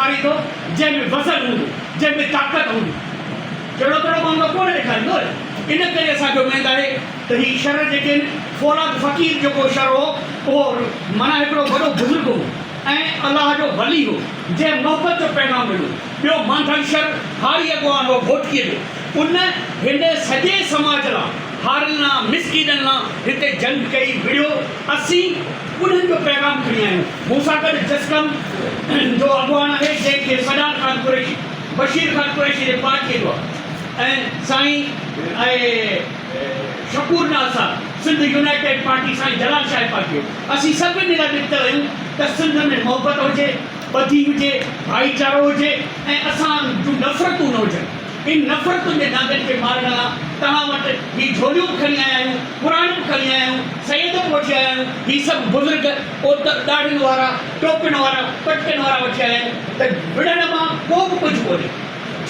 ڏيکاريندو جنهن ۾ وزن هوندو، جنهن ۾ طاقت هوندي. جهڙو تهڙو ماڻهو ته ڪونه ڏيکاريندو نه. ان ڪري اسان کي اميد آهي ته هي شھر جيڪي آهن، فولاد فقير جيڪو شھر هو، اهو معنيٰ هڪڙو وڏو بزرگ هو ۽ الله جو ولي هو، جنهن محبت جو پيغام ڏنو. ٻيو مانڌل شھر هاري اڳواڻ هو گهوٽڪيء جو، ان هن سڄي سماج لا، هارين لا، مسڪينن لا هتي جنگ ڪئي، وڙهيو. اسين انهن جو پيغام کڻي آيا آهيون. مون سان گڏ جسقم جو اڳواڻ آهي، جنهن کي سجاد خان قريشي، بشير خان قريشي جي پارٽيء جو آهي ۽ سائين ۽ شڪور ناز صاحب سنڌ يونائيٽيڊ پارٽي سائين جلال شاهه پارٽيء جو. اسين سڀ ان لاء نڪتل آهيون ته سنڌ ۾ محبت هجي، ٻڌي هجي، ڀائيچارو هجي ۽ اسان جون نفرتون نه هجن. ان نفرتن جي نانگن کي مارڻ لاء توهان وٽ هي جهوليون به کڻي آيا آهيون، قرآن به کڻي آيا آهيون، سيد به وٺي آيا آهيون، هي سڀ بزرگ اوتر ڏاڙهين وارا، ٽوپين وارا، پٽڪن وارا وٺي آيا آهيون ته وڙهڻ مان ڪو به ڪجهه ڪونهي.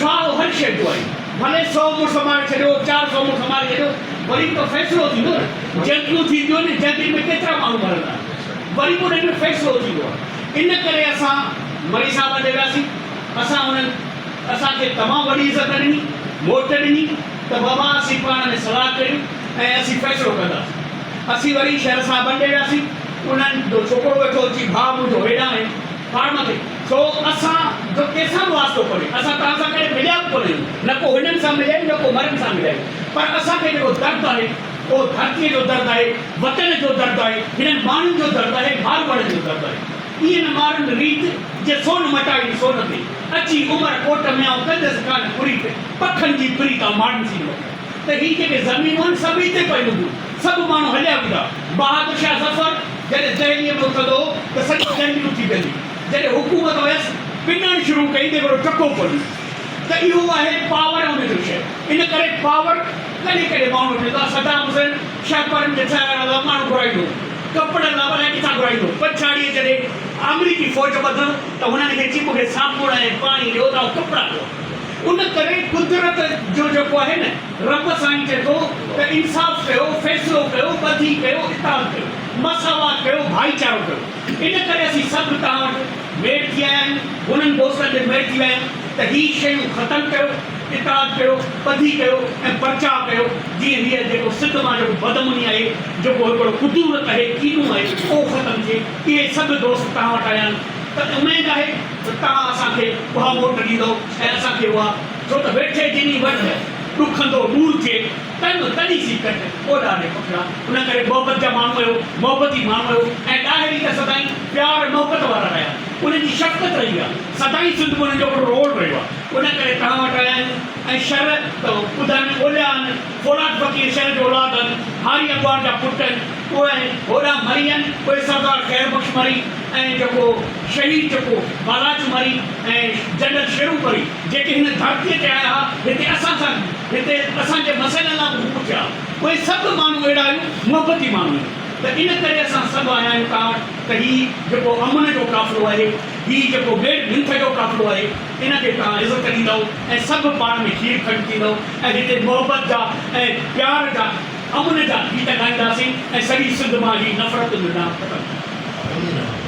ٺاهه هر شيء جو آهي. ڀلي سئو مڙس ماري ڇڏيو، 400 مڙس ماري ڇڏيو، وري به ته فيصلو ٿيندو نه. جنگيون ٿينديون آهن، جنگين ۾ ڪيترا ماڻهو مرندا آهن، وري به انهن ۾ فيصلو ٿيندو آهي. ان ڪري اسان مري صاحب ڏي وياسين، اسان انهن اسان کي تمام وڏي عزت ڏني، موٽ ڏني ته بابا اسين پاڻ ۾ صلاح ڪريون ۽ اسين فيصلو ڪنداسين. اسين وري شھر صاحبن ڏي وياسين، انهن جو ڇوڪرو ويٺو هو، چي ڀاء منهنجو هيڏانهن آهي فارم تي، سو اسان جو ڪنهن سان به واسطو ڪونهي، اسان توهان سان ڪڏهن مليا به ڪونه آهيون، نه ڪو هنن سان مليا آهيون نه ڪو مرن سان مليا آهيون، پر اسان کي جيڪو درد آهي اهو ڌرتيء جو درد آهي، وطن جو درد آهي، هنن ماڻهن جو درد آهي، ماروئڙن جو درد آهي. ايئن نه مارن ريت، جي سون مٽائين سون تي، اچي عمر ڪوٽ ۾ آئون ڪندس ڪانه پريت، پکن جي پريت آ ماڻهن سين وک. ته هي جيڪي زمينون آهن سڀ هتي پيون هونديون، سڀ ماڻهو هليا ويندا. بهادر شاهه ظفر جڏهن دهليء ۾ اٿندو هو ته سڄي دهلي اٿي پيندي. جڏهن حڪومت ويس پنڻ شروع ڪئي ته هڪڙو ٽڪو ڪونهي. ته اهو آهي پاور ۽ ان جو شيء. ان ڪري پاور ڪڏهن ڪڏهن ماڻهو وٽ ويندو آهي. صدام حسين شهپرن کي ٺهرائڻ لاء ماڻهو گهرائيندو هو. ڪپڙن لاء الائي ڪٿان گهرائيندو هو. پڇاڙيء جڏهن آمريڪي فوج ٻڌل ته هنن کي چي مون کي صابڻ ۽ پاڻي ڏيو ته آئون ڪپڙا ڌوئان. ان ڪري قدرت جو جيڪو آهي نه رب سائين چئي ٿو ته انصاف ڪيو، فيصلو ڪيو، ٻڌي ڪيو، اتحاد ڪيو، مساوات ڪيو، ڀائيچارو ڪيو. ان ڪري اسين سڀ توهان وٽ ميڙ ٿي آيا آهيون، هنن دوستن ڏي ميڙ ٿي ويا آهيون ته هي شيون ختم ڪيو، اتحاد ڪيو، ٻڌي ڪيو ۽ پرچاء ڪيو جيئن هيء جيڪو سنڌ مان جيڪو بدامني آهي، جيڪو هڪڙو ڪدورت آهي، ڪينو آهي، اهو ختم ٿئي. اهي سڀ دوست توهان وٽ آيا آهن ته اميد آهي ته توهان اسان کي اها موٽ ڏيندؤ ۽ اسان کي اها ڇو ته ويٺي جني وڍ ڏکندو ڏور ٿئي، تن تڏي سين ڪٽ اوڏا ڏي پکڙا. ان ڪري محبت جا ماڻهو آهيو، محبتي ماڻهو آهيو ۽ ڏاهري ته سدائين پيار ۽ محبت وارا رهيا. انهن جي شفقت رهي آهي. سدائين سنڌ ۾ انهن جو هڪڙو رول رهيو آهي. ان ڪري توهان وٽ آيا آهيون ۽ شھر ته ٻڌائڻ ۾ اولياء آهن، فولاد فقير شھر جو اولاد آهن، هاري اڳواڻ جا پٽ آهن، اهي هوڏانهن مري آهن، اهي سردار خير بخش مري ۽ جيڪو شهيد جيڪو بالاچ مري ۽ جنرل شيرو مري جيڪي هن ڌرتيء تي آيا ها، هتي اسان سان هتي اسان جي مسئلن لاء به هو اٿيا ها، اهي سڀ ماڻهو اهڙا آهيون محبتي ماڻهو آهيون ته ان ڪري اسان سڀ آيا آهيون توهان وٽ ته هي جيڪو امن جو قافلو آهي، هي جيڪو ميڙ منٿ جو قافلو آهي، ان کي توهان عزت ڏيندؤ ۽ سڀ پاڻ ۾ کير کنڊ ٿيندؤ ۽ هتي محبت جا ۽ پيار جا امن جا گيت ڳائينداسين ۽ سڄي سنڌ مان هي نفرتن جو نانء ختم ٿيندو.